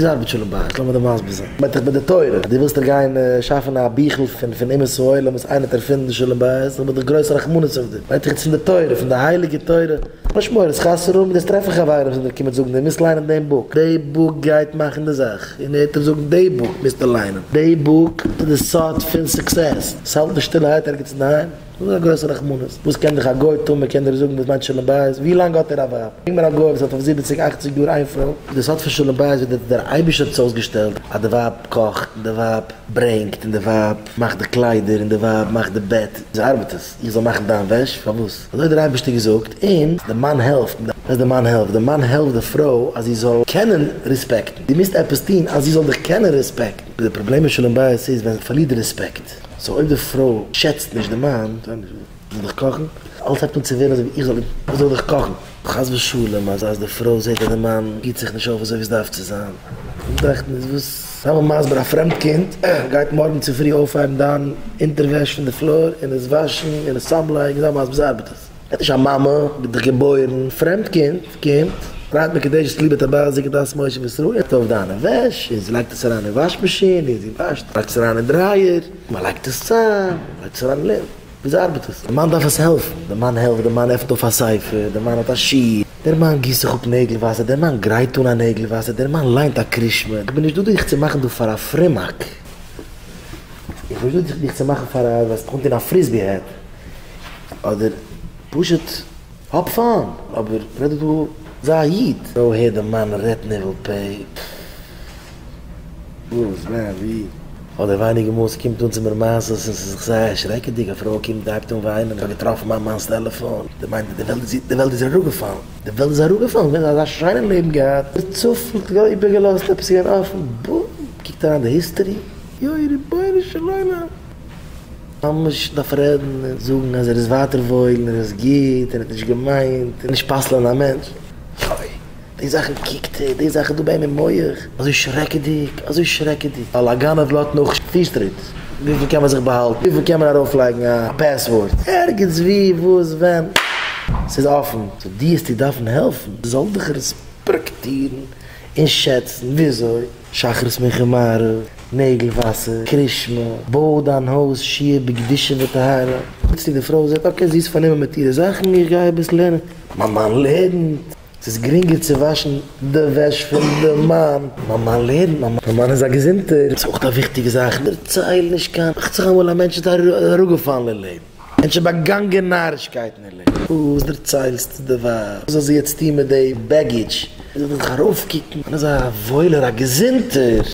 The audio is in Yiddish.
וויאזוי ארבעט שלום בית? לאמיר דיר מסביר זיין. מיינט איך מיט די תורה. אז דו ווילסט דיר גיין שאפן א ביכל פון פון אומות העולם וואס איינער האט ערפינדן שלום בית, האב איך דאך גרויס רחמנות אויף דיר. מיינט איך יעצט פון די תורה, פון די הייליגע תורה. נישט מורא, חס ושלום דו וועסט טרעפן חברים וואס וועלן דיר קומען זאגן דו מוזט ליינען דעם book. די book גייט מאכן די זאך. און ער וועט דיר זאגן די book מוזטו ליינען. די book איז די סוד פון success. עס האלט נישט שטילערהייט ערגעץ אינדערהיים. דאס איז א גרויסע רחמנות. וואס קען דיך א גוי טון? מען קען דיר זאגן וואס מיינט שלום בית? ווי לאנג האט ער א ווייב? ברענג מיר א גוי וואס האט אויף זיבעציג אכציג יאר איין פרוי. די סוד פון שלום בית ווי דער אייבערשטער האט עס אויסגעשטעלט אז די ווייב קאכט און די ווייב ברענגט און די ווייב מאכט די קליידער און די ווייב מאכט די בעט. וויאזוי ארבעט עס? איך זאל מאכן דיין וועש? פארוואס? אזוי האט דער אייבערשטער געזאגט און די מאן העלפט. וואס די מאן העלפט? די מאן העלפט די פרוי אז זי זאל קענען רעספעקטן. דו מוזט עפעס טון אז זי זאל דיך קענען רעספעקטן. די פראבלעם אין שלום בית איז ווען זי פארלירט די רעספעקט. so אויב די פרוי שעצט נישט די מאן, זאל דיך קאכן? אלעס הייבט אן צו ווערן אזוי ווי איך זאל איך זאל דיך קאכן. חס ושלום אז אז די פרוי זעט אז די מאן פירט זיך נישט אויף אזוי ווי עס דארף צו זיין, טראכטן איז וואס? זיי מיר מסביר א פרעמד קינד גייט מארגן צופרי אויפהייבן דיין אונטערוועש פון די floor און עס וואשן און עס צאמלייגן, זיי מסביר וויאזוי ארבעט עס? האט נישט א מאמע דיך געבוירן, פרעמד קינד קומט, רייט מקודשת ליבא טבעת כדת משה וישראל, הייבט אויף דיינע וועש און זי לייגט עס אריין אין וואש מאשין און זי וואשט, לייגט עס אריין אין dryer, מען לייגט עס צאם, מען לייגט עס אריין אין לינ, וויאזוי ארבעט עס? די מאן דארף עס העלפן, די מאן העלפט, די מאן עפנט אויף א ספר, די מאן האט א שיעור, דער מאן גיסט זיך אפ נעגל וואסער, דער מאן גרייט אן א נעגל וואסער, דער מאן ליינט א קרישמע, איך בין נישט דא דיך צו מאכן דא פאר א פרומאק, איך בין נישט דא דיך צו מאכן פאר א וואס אנטון א frisbee hat. אדער פשוט האב fun, אבער רעד דא זיי א איד. פרוי הערט די מאן רעדט ניבול פה, וואס ווען ווי. אדער ווייניגער מאל ס'קומט אן צו מיר מעשות און ס'איז זיך זייער שרעקעדיג, א פרוי קומט הייבט אן וויינען, כ'האב געטראפן מיין מאן'ס טעלעפאן, די מיינט די וועלט איז די וועלט איז אראפגעפאלן, די וועלט איז אראפגעפאלן, געווען אזא שיינע לעבן געהאט, צופעליג איבערגעלאזט עפעס איז געווען אפן, בום, קוקט אריין די history, יוי רבונו של עולם. ממש דארף רעדן און זאגן אז ער איז ווייטער וואויל און ער איז גוט און ער האט נישט געמיינט און נישט פסל'ען א מענטש. יוי! די זאכן קוקט ער, די זאכן דא ביי אים אין מח. אזוי שרעקעדיג, אזוי שרעקעדיג. ווייל א גנב לאזט נאך פיסטריט. וויפיל קען מען זיך באהאלטן? וויפיל קען מען ארויפלייגן א password? ערגעץ ווי, וואס, ווען. ס'איז אפן. so דו העסטו דארפן העלפן. זאל דיך רעספעקטירן און שעצן. וויאזוי? שחרית מנחה מעריב, נעגל וואסער, קרישמע, בוי דיין הויז שיהיה בקדושה וטהרה. פלוצלינג די פרוי זעט okay זי איז פארנומען מיט אירע זאכן איך גיי אביסל לערנען, מיין מאן לערנט, ס'איז גרינגער צו וואשן די וועש פון די מאן, מיין מאן לערנט, מיין מאן איז א געזונטער, ס'איז אויך א וויכטיגע זאך, דערצייל נישט קיין, מאכט זיך אמאל א מענטש איז אראפגעפאלן אין לעבן, מענטש איז באגאנגען נארישקייטן אין לעבן, וואס דערציילסטו די ווייב, וואס זאל זי יעצט טון מיט די baggage, זי זאל זיך ארויפקוקן, און איז א וואוילער א געזונטער.